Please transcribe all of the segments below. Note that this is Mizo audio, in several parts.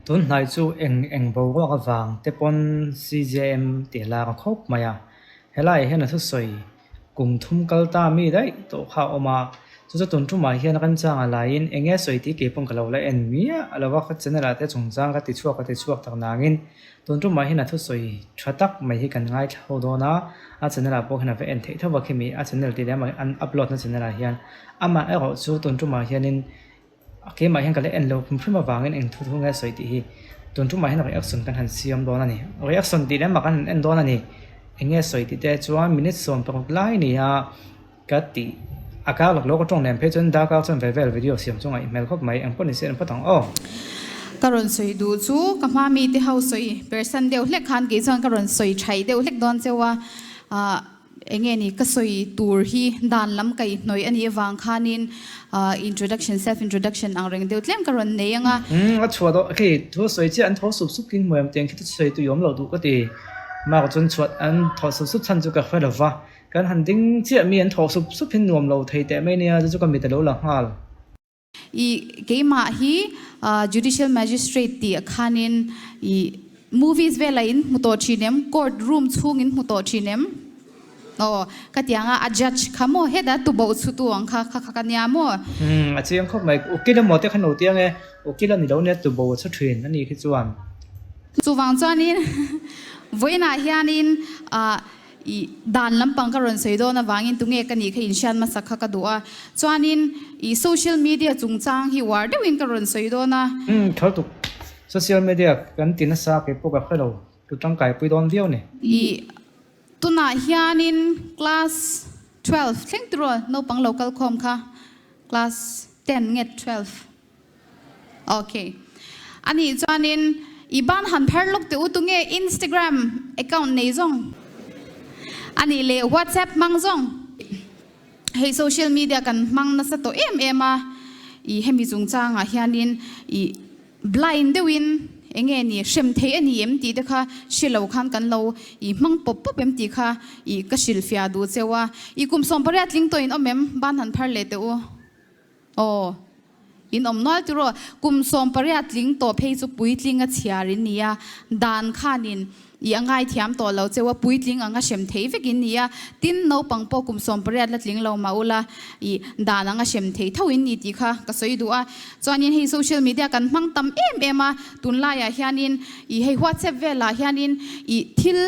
Tun hnai chu eng eng boruak avang te pawn CJM tih a lar a khawp mai a. Helaiah hian a thusawi kum thum kal ta mi daih tawh kha a awm a, chu chu tun tumah hian remchanga laiin eng nge sawi tih kei pawn ka lo la en miah lo a, ka channel ah te chungchang ka ti chhuak ka ti chhuak tak nangin tun tumah hian a thusawi tha tak mai hi kan ngaithla ho dawn a, a channel ah pawh hian a va en theih tho a khimi a channel tih leh an upload na channel ah hian amah erawh chu tun tumah hianin Keimah hian ka la en lo hrim hrim avangin eng thu thu nge sawi tih hi tun tumah hian reaction kan han siam dawn a ni. Reaction tih leh mah kan han en dawn a ni. Eng nge sawi tih te chuan minute 16 lai a ni a ka tih a kar lak lo ka tawng nen phei chuan darkar chuan ve vel video siam chu ngaih hmel khawp mai eng pawh ni se en phawt ang aw. Ka rawn sawi duh chu ka hma mite ho sawi persan deuh hlek khan kei chuan ka rawn sawi thaih deuh hlek dawn cheu a. Enge ni ka sawi tur hi dan lam kaihhnawih a nih avang khanin introduction, self introduction ang reng deuh tlem ka rawn nei ang a. Umm a chhuah dawh khi thu sawi chiah an thaw sup sup king hmuam tiang khi chu sawi tui awm loh duh ka ti. Mark chuan chhuat an thaw sup sup chhan chu ka hre lo va, kan han ding chiah mi an thaw sup sup hi nuam lo thei teh mai nia chu chu ka mit a lo la nghal. I keimah hi Judicial Magistrate tih ah khanin i movies velah in hmu tawh thin em? Court room chhung in hmu tawh thin em? Aw ka ti ang a, a judge kha maw heta tuboh chhutu ang kha kha kha ka nia maw? Umm a chiang khawp mai, ukil emaw te kha no tiang e, ukil a ni lo nia tuboh a chhu thin a nih khi chuan. Chuvang chuanin vawiinah hianin ah I dan lampang ka rawn sawi dawn avangin tunge ka nih kha inhriat hmasa kha ka duh a. Chuanin i social media chungchang hi uar deuhin ka rawn sawi dawn a. Umm tho tuk. Social media kan ti nasa kei pawh ka hre lo. Tu tangkai pui dawn viau ni. I tunah hianin class 12 thleng tiraw naupang lo kal khawm kha class 10 nge 12. Ok. Anih chuanin i ban han phar lawk teh u tunge Instagram account nei zawng? Anih leh WhatsApp hmang zawng? Hei social media kan hmang nasa tawh em em a, i hemi chungchangah hianin i blind deuhin enge ni hrem thei a ni em tih te kha hre lo khan kan lo i hmang pawp pawp em tih kha i ka hrilhfiah duh cheu a. I kum 18 tling tawhin awm em? Ban han phar leh teh u. Aw. In awm nual tiraw? Kum 18 tling tawh phei chu puitling a chhiar in ni a, dan khanin i a ngaithiam tawh lo cheu a, puitling anga hrem thei vek in ni a, tin naupang pawh kum 18 la tling lo mah ula i dan anga hrem thei tho in ni tih kha ka sawi duh a. Chuanin hei social media kan hmang tam em em a, tunlaiah hianin i hei WhatsApp velah hianin i thil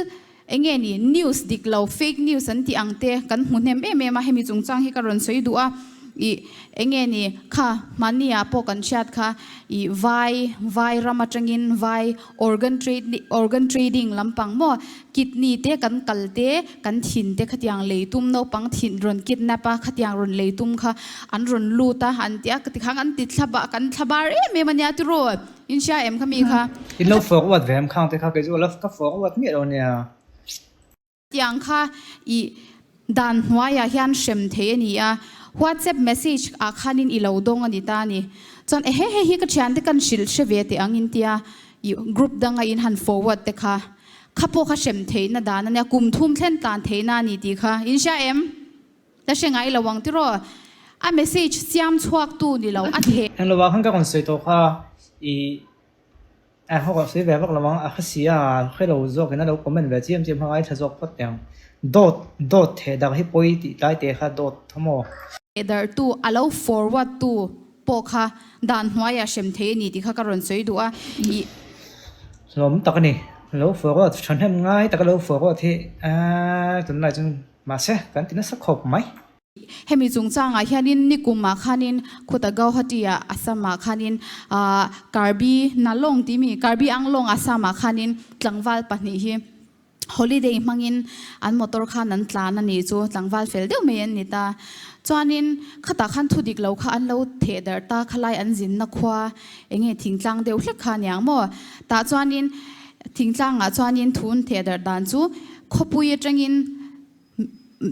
Enge ni, news dik lo, fake news an tih ang te kan hmu hnem em em a, hemi chungchang hi ka rawn sawi duh a, ih enge ni, kha hmani ah pawh kan hriat kha, ih vai, vai ram atangin vai organ trade, organ trading lampang maw, kidney te kan kal te, kan thin te khatiang lei tum naupang thin rawn kidnap a, khatiang rawn lei tum kha an rawn lut a an ti a, tikhan an ti thlap a, kan thlabar em em a nia tiraw. In hria em kha mi kha? In lo forward ve em khang te kha kei chu ka forward miah lo nia. Tiang kha i dan hnuaiah hian hrem thei a ni a, WhatsApp message ah khanin i lo dawng a ni ta a ni. Chuan ehe hei hi ka thiante kan hrilh hre ve teh ang in tia i group danga in han forward te kha kha pawh kha hrem theihna dan a nia, kum thum thlen tlan theihna a ni tih kha in hria em? La hre ngai lo ang tiraw? A message siam chhuak tu ni lo a theh. Eng lo ah khan ka rawn sawi tawh kha i a ho ka sawi ve vak lo ang a hre si a hre lo zawk in a lo comment ve chiam chiam kha ngaithla zawk phawt teh ang dawt dawt theh darh hi pawi tih tlai teh kha dawt tho maw. Theh darh tu a lo forward tu pawh kha dan hnuai ah hrem thei a ni tih kha ka rawn sawi duh a i. Hlawm tak a ni lo forward thahnem ngai tak a lo forward hi aaa tunlai chuan Mahse, kan ti nasa khawp mai. Hemi chungchangah hianin nikumah khanin khuta Gauhati-ah Assam-ah khanin Karbi Nalong timi Karbi Anglong Assam-ah khanin tlangval pahnih hi holiday hmangin an motor khan an tlan a nih chu tlangval fel deuh mai an ni ta. Chuanin khatah khan thu dik lo kha an lo theh darh ta khalai an zinna khua enge thingtlang deuh hlek kha aniang maw? Tah chuanin thingtlangah chuanin thu an theh darh dan chu Khawpui atangin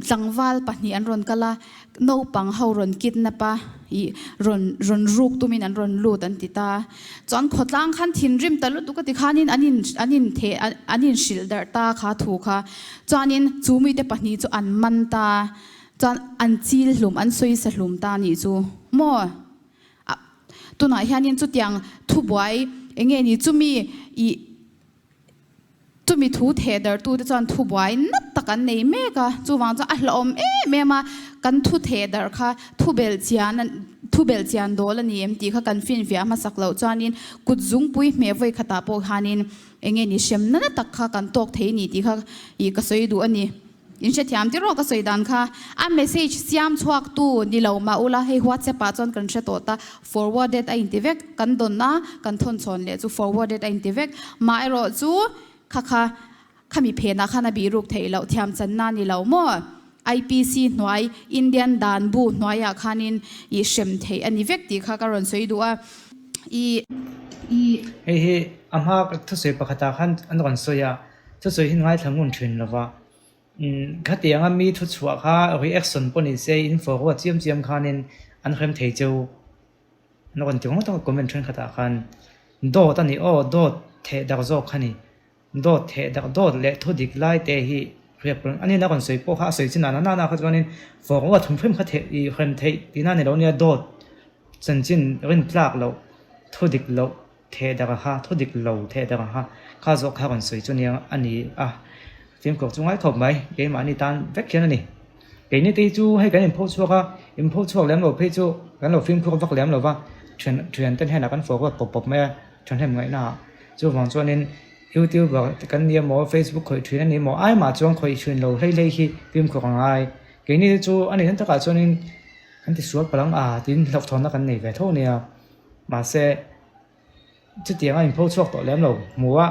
tlangval pahnih an rawn kal a, naupang ho rawn kidnap a, ih rawn rawn ruk tumin an rawn lut an ti ta. Chuan khawtlang khan thinrim ta lutuk a ti khanin an in an in theh an in hrilh darh ta kha thu kha. Chuanin chu mite pahnih chu an man ta, chuan an chil hlum an sawi sa hlum ta nih chu maw? Tunah hianin chutiang thubuai eng nge ni chumi ih chumi thu theh darhtute chuan thubuai nat tak an nei mek a, chuvang chuan a hlauhawm em em a, kan thu theh darh kha thu belh chian thu belh chian dawl a ni em tih kha kan finfiah hmasak loh chuanin kut zungpui hmeh vawi khatah pawh khanin eng nge ni hremna na tak kha kan tawk thei ni tih kha ih ka sawi duh a ni. In hrethiam ti rawh ka sawi dan kha. A message siam chhuak tu ni lo mah ula hei WhatsApp ah chuan kan hre tawh ta forwarded a inti vek kan dawn a kan thawn chhawn leh chu forwarded a inti vek mah erawh chu kha kha khami phenah khan a bih ruk theih loh thiam channa ni lo maw IPC hnuai Indian dan bu hnuaiah khanin ih hrem theih a ni vek tih kha ka rawn sawi duh a ih. Hei hi a hma thusawi pakhatah khan an rawn sawi a thusawi hi ngaithla ngun thin lova. Khatianga mi thuchhuah kha reaction pawh ni se in forward chiam chiam khanin an hrem thei cheu. An rawn ti ngawt a comment thenkhatah khan dawt a ni aw dawt theh darh zawk kha ni. Dawt theh darh dawt leh thu dik lai te hi hriat pawh a nihna rawn sawi pawh kha a sawi chin ah nana kha chuanin forward hrim hrim kha theh ih hrem theih tihna a ni lo nia dawt chanchin rin tlak loh thu dik loh Theh darh kha, thu dik lo theh darh kha, kha zawk kha rawn sawi chu nia a ni a, fimkhur chu ngai khawp mai, keimahni tan vek hian a ni. Keini te hi chu hei kan inpho chhuak a, inpho chhuak lem lo phei chu kan lo fimkhur vak lem lo va, thian thian te hnenah kan forward pawp pawp mai a, thahnem ngaihna ah. Chuvang chuanin youtuber te kan nia maw, facebook khawih thin a ni maw, ai mah chuan khawih thin lo hlei hlei hi fimkhur a ngai. Keini te chu a nih takah chuanin kan tisual palh ang a tiin hlauhthawnna kan nei ve tho a nia. Mahse, chutiang a inpho chhuak tawh lem lo hmu a,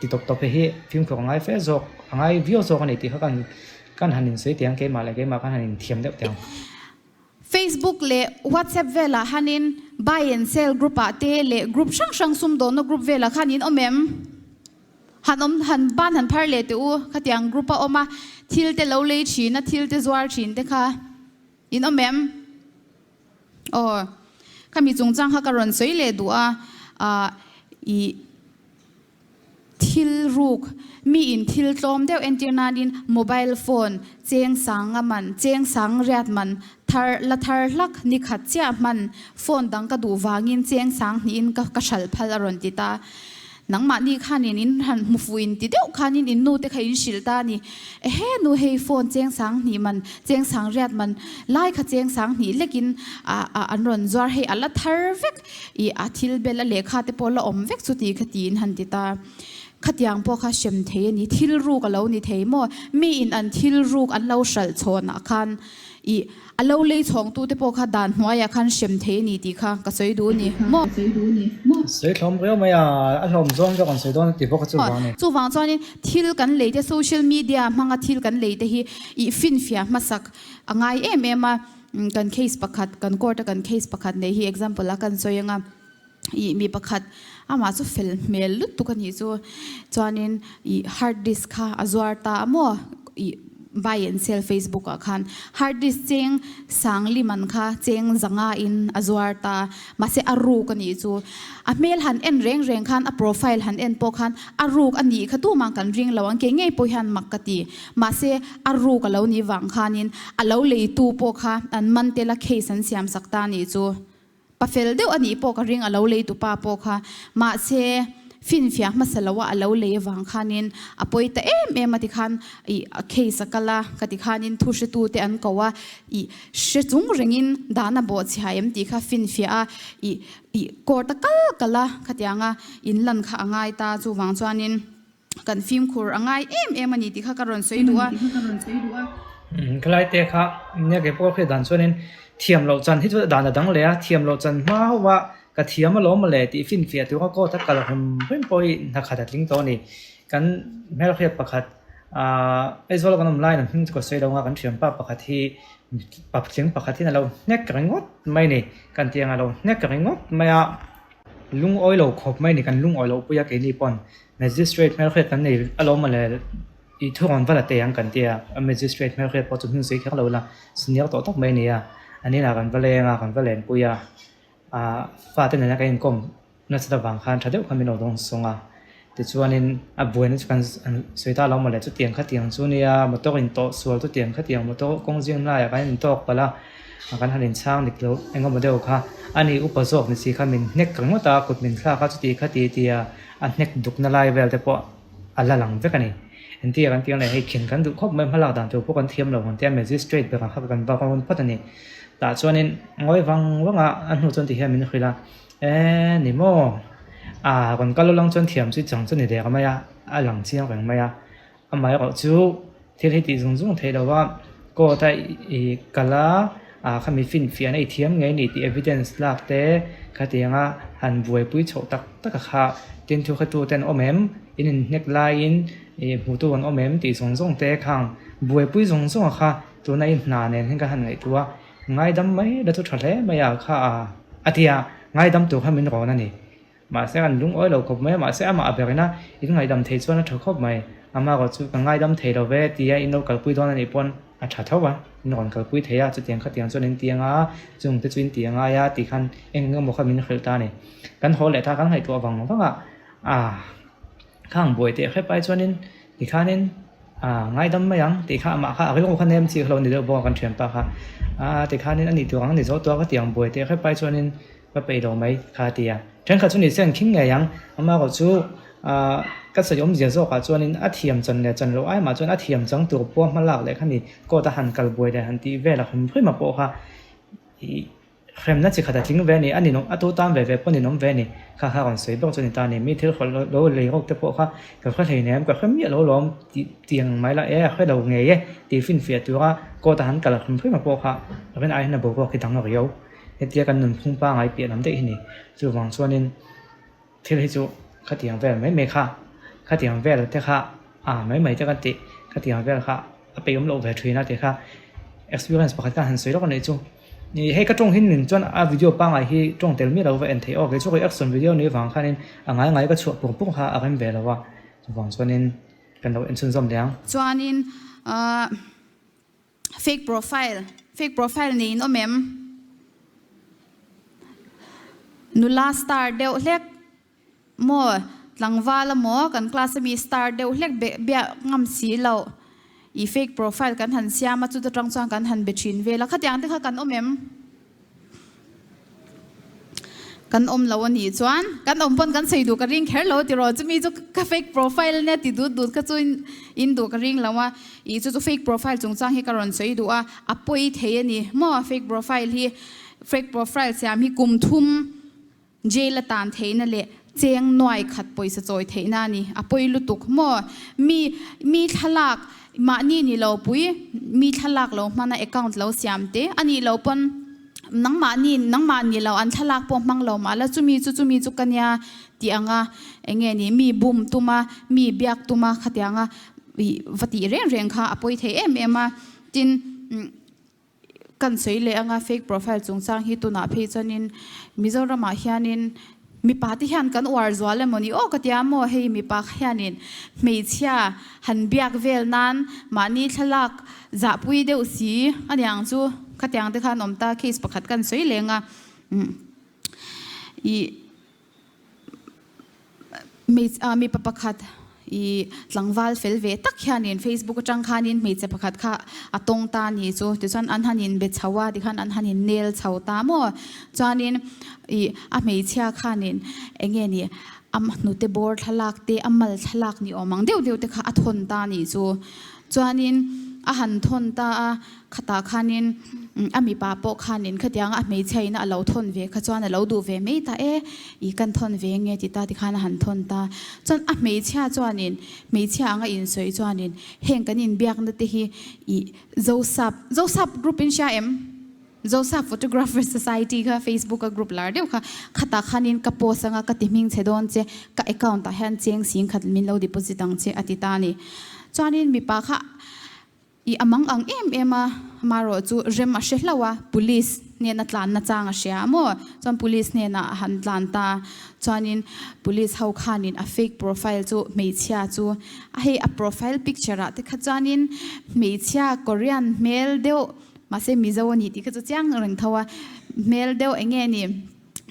ti tawp tawp hi fimkhur a ngai fe zawk, a ngai viau zawk a ni tih kha kan kan han insawi teh ang keimah leh keimah khan han inthiam deuh teh ang. Facebook leh WhatsApp velah hanin buy and sell group ah te leh group hrang hrang sumdawnna group velah khan in awm em? Han awm han ban han phar leh teh u, khatiang group a awm a, thil te lo lei thin a, thil te zuar thin te kha in awm em? Aw, khami chungchang kha ka rawn sawi leh duh a, ah ih thil ruk, mi in thil tlawm deuh entir nanin mobile phone cheng sang a man, cheng sang riat man, thar la thar hlak ni khat chiah hman, phone dang ka duh vangin cheng sang hnihin ka ka hral phal a rawn ti ta. Nangmahni khanin in han hmu fuh in ti deuh khanin in nu te kha in hrilh ta a ni. Ehe nu hei phone cheng sang hnih man, cheng sang riat man lai kha cheng sang hnih lekin a a an rawn zuar hei a la thar vek i a thil bel a lehkha te pawh la awm vek chu ti kha tiin han ti ta. Khatiang pawh kha hrem thei a ni, thil ruk a lo ni thei maw? Mi in an thil ruk an lo hralh chhawnah khan i A lo lei chhawngtute pawh kha dan hnuaiah khan hrem thei a ni tih kha ka sawi duh a ni maw? Sawi hlawm riau mai a, a hlawm zawng zawk an sawi dawn a ti bawk a chuvang a ni. Chuvang chuanin thil kan lei te, social media hmanga thil kan lei te hi ih finfiah hmasak a ngai em em a, kan case pakhat, kan court a kan case pakhat nei hi example a kan sawi anga ih mi pakhat amah chu fel hmel lutuk a nih chu chuanin ih hard disk kha a zuar ta a maw ih buy and sell facebook ah khan hard disk cheng sang liman kha cheng zanga in a zuar ta mahse a ruk a nih chu a hmel han en reng reng khan a profile han en pawh khan a ruk a nih kha tumah kan ring lo ang ke ngei pawh hian mak ka ti mahse a ruk a lo nih vang khanin a lo leitu pawh kha an man tel a case an siam sak ta a nih chu. Pa fel deuh a nih pawh ka ring a lo lei tupa pawh kha. Mahse, finfiah hmasa lo a a lo lei avang khanin a pawi ta em em a tikhan ih a case a kal a ka ti khanin thu hretu te an ko a ih hre chung rengin dan a bawhchhia em tih kha finfiah a ih ih court a kal kal a khatianga inlan kha a ngai ta chuvang chuanin kan fimkhur a ngai em em a ni tih kha ka rawn sawi duh a. Khalai te kha nia kei pawh hriat dan chuanin thiam loh chan hi chu dan a dang leh a, thiam loh chan hma hauh a ka thiam alawm mawle tih finfiah tur a court a kal hrim hrim pawh hi hna khat a tling tawh a ni. Kan hmelhriat pakhat ahh Aizawl kan awm laiin an hming chu ka sawi lo ang a, kan thianpa pakhat hi patling pakhat hian a lo hnek ringawt mai a ni, kan tih ang a lo hnek ringawt mai a. Lungawi lo khawp mai ni kan lungawi loh pui a keini pawn magistrate hmelhriat kan nei alawm mawle tih thu rawn va la teh ang kan ti a, a magistrate hmelhriat pawh chu hming sawi kher lo ila senior tawh tak mai a ni a, an inah kan va leng a kan va len pui a, ah fate nena kan inkawm nasat avang khan tha deuh khan min lo dawng sawng a, tichuanin a buaina chu kan sawi ta lo mawle chutiang khatiang chu nia motor intawh sual chutiang khatiang motor kawng zing laiah kan intawk palh a. Kan han inchhang dik loh eng emaw deuh kha a ni upa zawk ni si kha min hnek ringawt a, kut min thlak a chuti kha ti tia a hnek dukna lai vel te pawh a la lang vek a ni. Engtia kan tih ang leh hei khin kan duh khawp mai hmalak dan tur pawh kan thiam lo ang tia magistrate berah kha kan vak rawn phawt a ni. Tah chuanin ngawi vang vang a a hnu chuan tihian min hrilh a, E ni maw? A rawn kal alang chuan thiam chu chang chu ni der mai a, a lang chiang reng mai a. Amaherawh chu thil hi tih zung zung theih lo va, court a i kal a, ah khami finfiahna i thiam ngei ni tih evidence lak te khatianga han buaipui chhoh tak tak a kha. Tin thu kha tu ten awm em? In inhnek laiin i hmutu an awm em tih zawng zawng te khang buaipui zawng zawng a kha tuna i hna nen hian ka han ngaihtuah a. Ngaidam mai la chu tha hle mai a kha a a ti a, ngaidam tur kha min rawn a ni. Mahse an lungawi lo khawp mai a, mahse amah a berin a, in ngaihdam thei chuan a tha khawp mai. Amah erawh chu ka ngaidam thei lo ve tia in lo kalpui dawn a nih pawn a tha tho a, in rawn kalpui thei a, chutiang khatiang chuan in ti anga, chung te chu in ti angai a tih khan eng eng emaw kha min hrilh ta a ni. Kan haw leh ta kan ngaihtuah vang vang a, ah khang buai teh hrep ai chuanin tikhanin ah ngaidam mai ang tih kha amah kha a rilru kha nem chi kha lo ni deuh bawk a kan thianpa kha, ah tikhanin a nih tur ang a ni zo tawh a ka ti ang buai teh hrep ai chuanin Ka peih lo mai kha a ti a. Thenkhat chu nise an khing ngei ang. Amaherawh chu ka sawi awmzia zawkah chuanin a thiam chan leh chan loh aimah chuan a thiam chang tur pawh hma lak leh khami court a han kal buai leh han tih vel a hrim hrim a pawh kha ih hremna chi khat a tling ve a ni. A ninawm a tu tan ve ve pawh ninawm ve a ni. Kha kha rawn sawi bawk chu a ni ta a ni. Mi thil hrawlh lo lei rawk te pawh kha ka hre hleinem ka hre miah lo lawm tih tiang mai la e a hre lo ngei e tih finfiah tura court a han kal hrim hrim a pawh kha rin aiin a boruak hi dang riau. Hetia kan nunphung pangai piah lam daih hi ni. Chuvang chuanin thil hi chu khatiang vel mai mai kha, khatiang vel te kha a mai mai te kan tih, khatiang vel kha a peihawm loh ve thin a tih kha experience pakhat khan han sawi lawk a nih chu. Ih hei ka tawng hin min chuan a video pangai hi tawng tel miah lo va en theih aw, kei chu reaction video ni avang khanin a ngai ngai ka chhuah pur pur kha a rem ve lo a, chuvang chuanin kan lo en chhunzawm leh ang. Chuanin ahh. Fake profile, Fake profile nei in awm em? Nula star deuh hlek maw, tlangval amaw kan class ami star deuh hlek biak ngam si loh i fake profile kan han siam a, chuta tang chuan kan han be thin vel a, khatiang te kha kan awm em? Kan awm lo a nih chuan kan awm pawn kan sawi duh ka ring kher lo tiraw chumi chu ka fake profile ania ti dut dut kha chu in duh ka ring lo a ih chu chu fake profile chungchang hi ka rawn sawi duh a a pawi thei a ni maw fake profile hi fake profile siam hi kum thum Jail a tan theihna leh cheng nuai khat pawisa chawi theihna a ni. A pawi lutuk maw? Mi mi thlalak mahni ni lo pui, mi thlalak lo hmana account lo siam te a nih loh pawn nangmahni nangmah ni lo an thlalak pawh hmang lo mah la chumi chu chumi chu ka nia tih anga eng nge ni mi bum tuma mi biak tuma khatianga ih va tih reng reng kha a pawi thei em em a. Tin. Kan sawi leh anga fake profile chungchang hi tunah phei chuanin Mizoramah hianin mipa te hian kan uar zual emaw ni aw ka tia maw hei mipa hianin hmeichhia han biak vel nan mahni thlalak zahpui deuh si aniang chu khatiang te khan awm ta case pakhat kan sawi leng a ih Mipa pakhat i tlangval fel ve tak hianin Facebook atang khanin hmeichhe pakhat kha a tawng ta a ni chu. Tichuan an han inbe chho a, tikhan an han innel chho ta maw. Chuanin i a hmeichhia khanin eng nge ni a hnute bawr thlalak te, a mal thlalak ni awm ang deuh deuh te kha a thawn ta a nih chu. Chuanin a han thawn ta a. Khatah khanin a mipa pawh khanin khatiang a hmeichhia ina a lo thawn ve kha chuan a lo duh ve mai ta e, i kan thawn ve nge ti ta tikhan a han thawn ta. Chuan a hmeichhia chuanin hmeichhia anga insawi chuanin heng kan inbiakna te hi i Zosap, Zosap group in hria em? Zosap Photographer Society kha Facebook a group lar deuh kha, khatah khanin ka post anga ka ti hming che dawn che, ka account ah hian cheng sing khat min lo deposit ang che a ti ta a ni. Chuanin mipa kha I a mang ang em em a, amaherawh chu rem a hre hlauh a, police hnena tlanna chang a hria a maw? Chuan police hnenah a han tlan ta, chuanin police ho khanin a fake profile chu hmeichhia chu a hei a profile picture ah te kha chuanin hmeichhia Korean hmel deuh mahse Mizo a ni tih kha chu chiang reng tho a, hmel deuh eng nge ni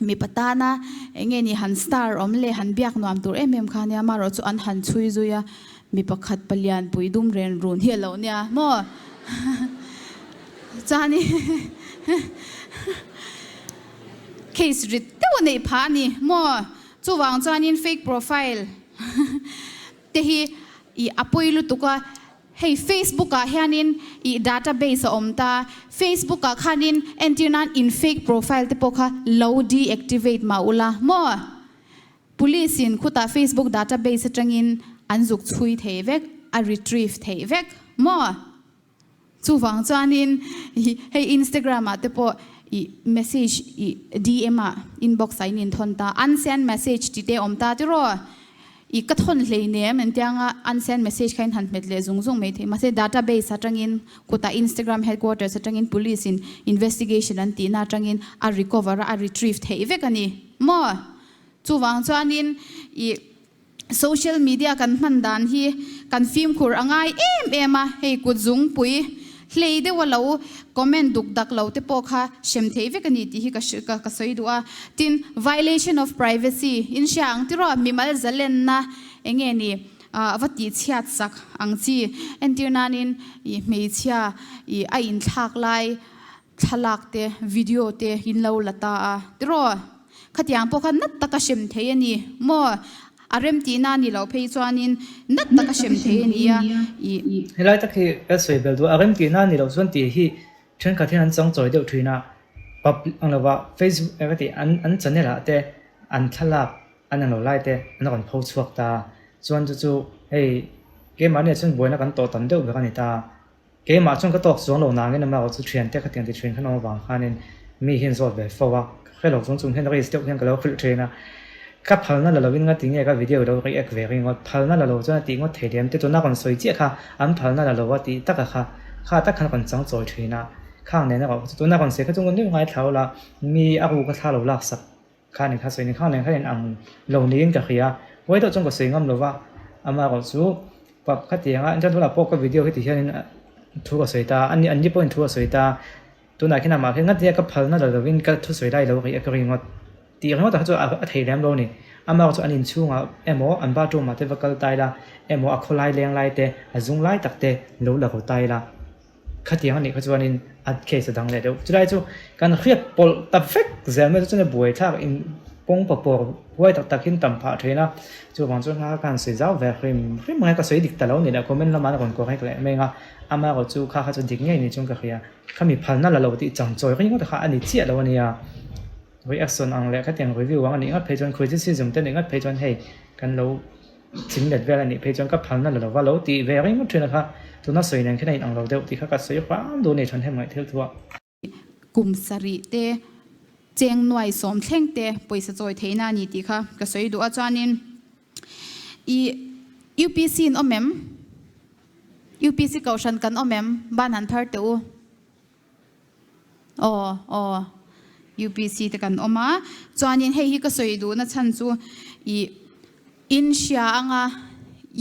mipa tana eng nge ni han star awm leh han biak nuam tur em em kha nia amaherawh chu an han chhui zui a mi pakhat palian pui dum ren run hi a lo nia maw chuanin. Case rit deuh a neih phah a ni maw? Chuvang chuanin fake profile te hi i a pawi lutuk a, hei Facebook ah hianin i database a awm ta, Facebook ah khanin entir nan in fake profile te pawh kha lo deactivate mah ula maw? Police in khutah Facebook database atangin an zuk chhui thei vek, a retrieve theih vek maw? Chuvang chuanin hei Instagram ah te pawh i message i DM ah inbox ah in inthawn ta, unsend message tih te awm ta tiraw? I ka thawn hleinem engtianga unsend message kha in han hmet leh zung zung mai thei. Mahse database atangin kutah Instagram headquarters atangin police in investigation an tihna atangin a recover a, a retrieve theih vek a ni maw? Chuvang chuanin i Social media kan hman dan hi kan fimkhur a ngai em em a, hei kut zungpui hlei deuha lo comment duk dak lo te pawh kha hrem theih vek a ni tih hi ka ka sawi duh a. Tin, violation of privacy in hria ang tiraw mimal zalenna eng nge ni a va tih chhiat sak ang chi entir nanin i hmeichhia i a inthlak lai thlalak te video te in lo la ta a tiraw. Khatiang pawh kha nat taka hrem thei a ni maw? A rem tihna a ni loh phei chuanin nat taka hrem thei a ni a, i. Helai tak hi ka sawi bel duh a, a rem tihna a ni loh chuan tih hi thenkhat hian an chang chawi deuh thin a, public ang lova Facebook ka tih an an channel ah te an thlalak an ang lo lai te an rawn pho chhuak ta a, chuan chu chu hei keimahni ah chuan buaina kan tawh tam deuh ber a ni ta. Keimah chuan ka tawk chuang lo nangin amah erawh chu thiante khatiang ti thin khan awm avang khanin mi hian zawt ve fo a, ka hre lo chung chung hian race deuh hian ka lo hrilh thin a, ka phalna la lovin nga tinge ka video lo react ve ringawt, phalna la lo chuan a tih ngawt thei lem te tuna rawn sawi chiah kha an phalna la lo a tih taka kha kha tak khan rawn chang chawi thin a, khang nen erawh chu tuna rawn sawi kha chu ngun deuh ngaithla ula mi a ruk a thla lo laksak Kha ni kha sawi ni khang nen khan in ang lo niin ka hria. Huai deuh chuan ka sawi ngam lo va, amah erawh chu pap khatiang a, chuan tunah pawh ka video hi ti hianin thu ka sawi ta a, ani anni pawhin thu a sawi ta, tunah khian amah khian ngatia ka phalna la lovin ka thusawi lai lo rih a ka ring ngawt tih ringawt ah kha chu a thei lem lo a ni. Amah erawh chu an inchhungah emaw an bathroom ah te va kal ta ila emaw a khawlai leng lai te a zung lai tak te lo la ru ta ila. Khatiang a nih kha chuanin a case a dang leh deuh. Chulai chu kan hriat pawlh ta vek zel mai chu chuan a buaithlak in pawng pa pawr huai tak tak in tam phah thin a. Chuvang chuan kha khan sawi zau ve hrim hrim mai ka sawi dik ta lo ni leh comment lamah an rawn correct leh mai ang a. Ama erawh chu kha kha chu dik ngei ni chuan ka hria. Khami phalna la lo tih chang chawi ringawt kha a ni chiah lo a nia. Reaction ang leh khatiang review ang a nih ngat phei chuan criticism te nih ngat phei chuan hei kan lo Thing let vel a nih phei chuan ka phalna la lova lo tih ve ringawt thin a kha, tuna sawi nen khian a inang lo deuh tih kha ka sawi hram duh a ni than hem ngaih thil thu a. Kum sarih te, cheng nuai sawm thleng te pawisa chawi theihna a ni tih kha ka sawi duh a, chuanin i UPC in awm em? UPC kohhran kan awm em? Ban han phar teh u. Aw aw UPC te kan awm a, chuanin hei hi ka sawi duhna chhan chu i in hria anga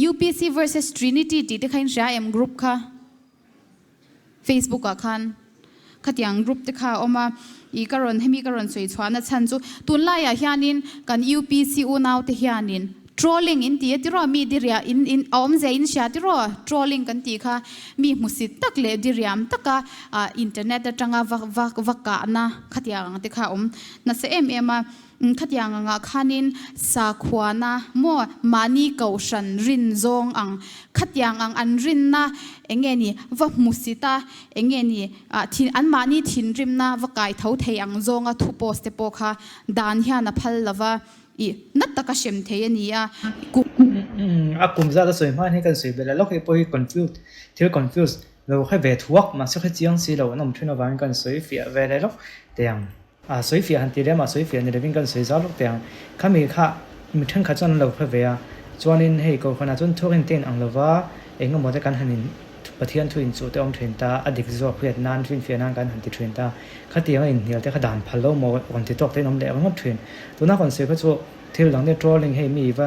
UPC versus Trinity tih te kha in hria em group kha Facebook ah khan khatiang group te kha a awm a, i ka rawn hemi ka rawn sawi chhuahna chhan chu tunlaiah hianin kan UPC unau te hianin Trolling in ti a tiraw? Mi diriah in in a awmzia in hria tiraw? Trolling kan tih kha mi hmusit tak leh diriam taka ah internet atanga va va va kahna khatiang ang te kha a awm nasa em em a. Khatiang angah khanin sakhuana maw mahni kohhran rin zawng ang khatiang ang an rinna eng nge ni va hmusit a eng nge ni ah thin an mahni thinrimna va kai tho thei ang zawnga thu post te pawh kha dan hian a phal lova. I nat taka hrem thei a ni a, kum. A kum zat a sawi hma hi kan sawi belh a, lawk hi pawh hi confuse, thil confuse lo hre ve thuak mahse hre chiang si lo an awm thin avangin kan sawi fiah ve leh lawk teh ang. A sawi fiah han ti lem a, sawi fiah ni lovin kan sawi zau lawk teh ang. Khami kha mi thenkhat chuan an lo hre ve a, chuanin hei kohhranah chuan thurin te in ang lova eng emaw te kan han in Pathian thu inchuh te awm thin ta, a dik zawk hriat nan, finfiah nan kan han ti thin ta. Khatiang a inhnial te kha dan phal lo maw rawn ti tawk te in awm leh ringawt thin. Tuna rawn sawi kha chu thil dang te trolling hei mi va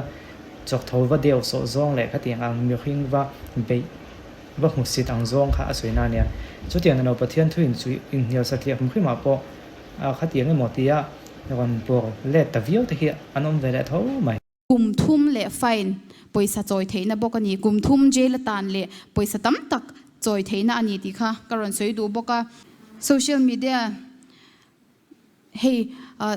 chawk tho va deuh sawh zawng leh khatiang ang mihring va beih va hmusit ang zawng kha a sawi na nia. Chutiang nilo Pathian thu inchuh inhnial satliah hrim hrimah pawh khatiang emaw tia rawn pawr let ta viau te hi an awm ve leh tho mai. Kum thum leh fine pawisa chawi theihna bawk a ni. Kum thum jail atan leh pawisa tam tak chawi theihna a ni tih kha ka rawn sawi duh bawk a. Social media hei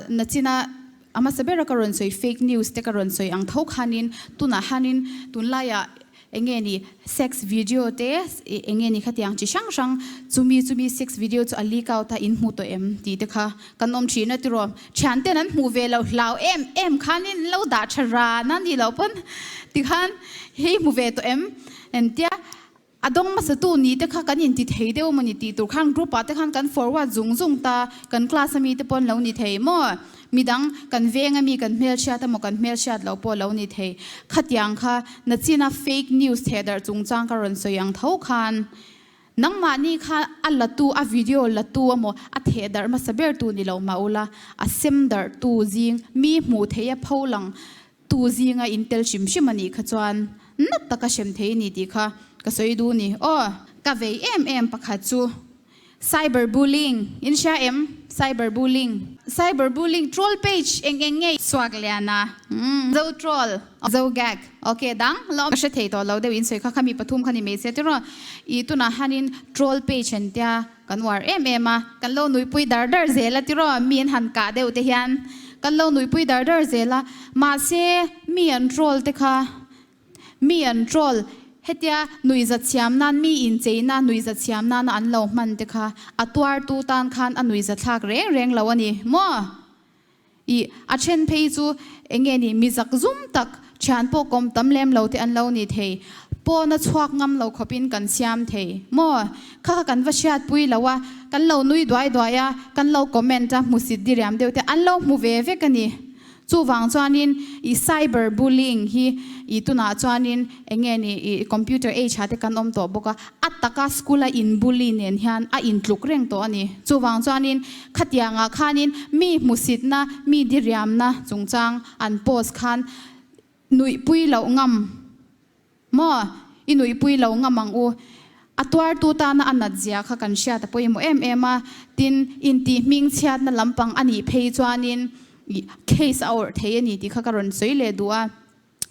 nachina a hmasa bera ka rawn sawi fake news te ka rawn sawi ang tho khanin tunah hianin tunlaiah eng nge ni sex video te eng nge ni khatiang chi hrang hrang chumi chumi sex video chu a leak out a in hmu tawh em tih te kha kan awm thin a tiraw thian ten an hmuh ve loh hlau em em khanin an lo dah tha ran a nih loh pawn tikhan hei hmu ve tawh em entia A dawng hmasatu ni te kha kan inti thei deuh mawni tih tur khan group ah te khan kan forward zung zung ta, kan class ami te pawh an lo ni thei maw? Midang kan veng ami kan hmelhriat emaw kan hmelhriat loh pawh lo ni thei. Khatiang kha nachina fake news thehdarh chungchang ka rawn sawi ang tho khan nangmahni kha a latu a video latu emaw a thehdarh hmasa ber tu ni lo mah ula a sem darh tu zing mi hmuh theih a pholang Tu zinga in tel hrim hrim a nih kha chuan nat taka hrem thei a ni tih kha ka sawi duh ni. Aw, ka vei em em pakhat chu cyber bullying in hria em? Cyber bullying. Cyber bullying troll page eng eng nge? Suak lian a, umm zo troll, zo gag, ok dang lawm ka hre thei tawh lo deuh in sawi kha khami pathum kha ni mai se tiraw i tunah hianin troll page an tia Kan uar em em a, kan lo nuipui dar dar zel a tiraw, mi an han kah deuh te hian kan lo nuipui dar dar zel a, mahse mi an troll te kha, mi an troll hetia nuihza thiam nan mi incheina nuihza thiam nana an lo hman te kha a tuartu tan khan a nuihza thlak reng reng lo a ni maw? I a then phei chu eng nge ni mi zak zum tak thian pawh kawm tam lem lo te an lo ni thei. Pawn a chhuak ngam lo khawpin kan siam thei maw? Kha kha kan va hriatpui lo a, kan lo nui duai duai a, kan lo comment a, hmusit diriam deuh te an lo hmu ve vek a ni. Chuvang chuanin i cyber bullying hi i tunah chuanin eng nge ni i computer age ah te kan awm tawh bawk a, a taka school a in bully nen hian a intluk reng tawh a ni. Chuvang chuanin Khatiangah khanin mi hmusitna, mi diriamna chungchang an post khan nuihpui loh ngam maw? I nuihpui lo ngam ang u. A tuartu tana a nat zia kha kan hriat a pawimawh em em a. Tin, intih hmingchhiatna lampang a nih phei chuanin case a awrh thei a ni tih kha ka rawn sawi leh duh a.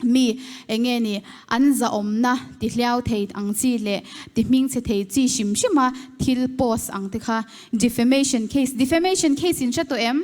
Mi eng nge ni an zahawmna ti hliau thei ang chi leh ti hmingchhe thei chi hrim hrima thil post ang te kha defamation case, defamation case in hre tawh em?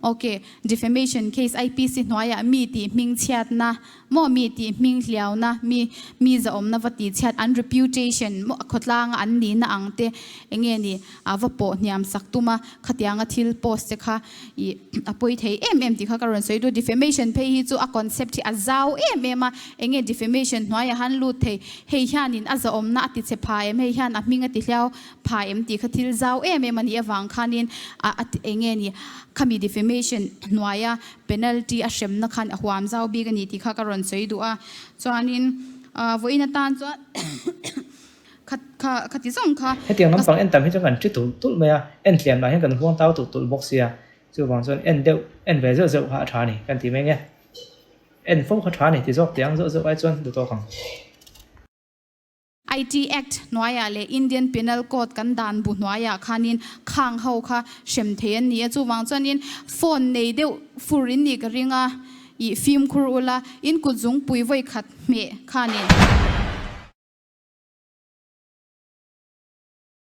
Ok, defamation case IPC hnuaiah mi tih hmingchhiatna maw mi tih hming hliauna mi mi zahawmna va tihchhiat an reputation maw khawtlanga an nihna ang te eng nge ni a va pawh hniam sak tuma khatianga thil post te kha I a pawi thei em em tih kha ka rawn sawi duh. Defamation phei hi chu a concept hi a zau em em a, eng nge defamation hnuaiah han lut thei, hei hianin a zahawmna a ti che pha em, hei hian a hming a ti hliau pha em tih kha thil zau em em a nih avang khanin a a eng nge ni khami defamation hnuaia penalty a hremna khan a huam zau bik a ni tih kha ka rawn sawi duh a. Chuanin vawiin atan chuan Kha kha kha ti zawng kha. Hetiang lampang en tam hi chuan kan ṭi tulh tulh mai a, en tliam lah hian kan huang tau tulh tulh bawk sia, chuvang chuan en deuh, en ve zeuh zeuh kha a ṭha a ni kan ti mai nge. En fo kha ṭha a ni ti zawk teh ang zeuh zeuh ai chuan duh tawk ang. IT Act hnuaiah leh Indian Penal Code kan dan bu hnuaiah khanin khang ho kha hrem thei an ni a, chuvang chuanin phone nei deuh fur in nih ka ring a, ih fimkhur ula, in kut zungpui vawi khat hmeh khanin.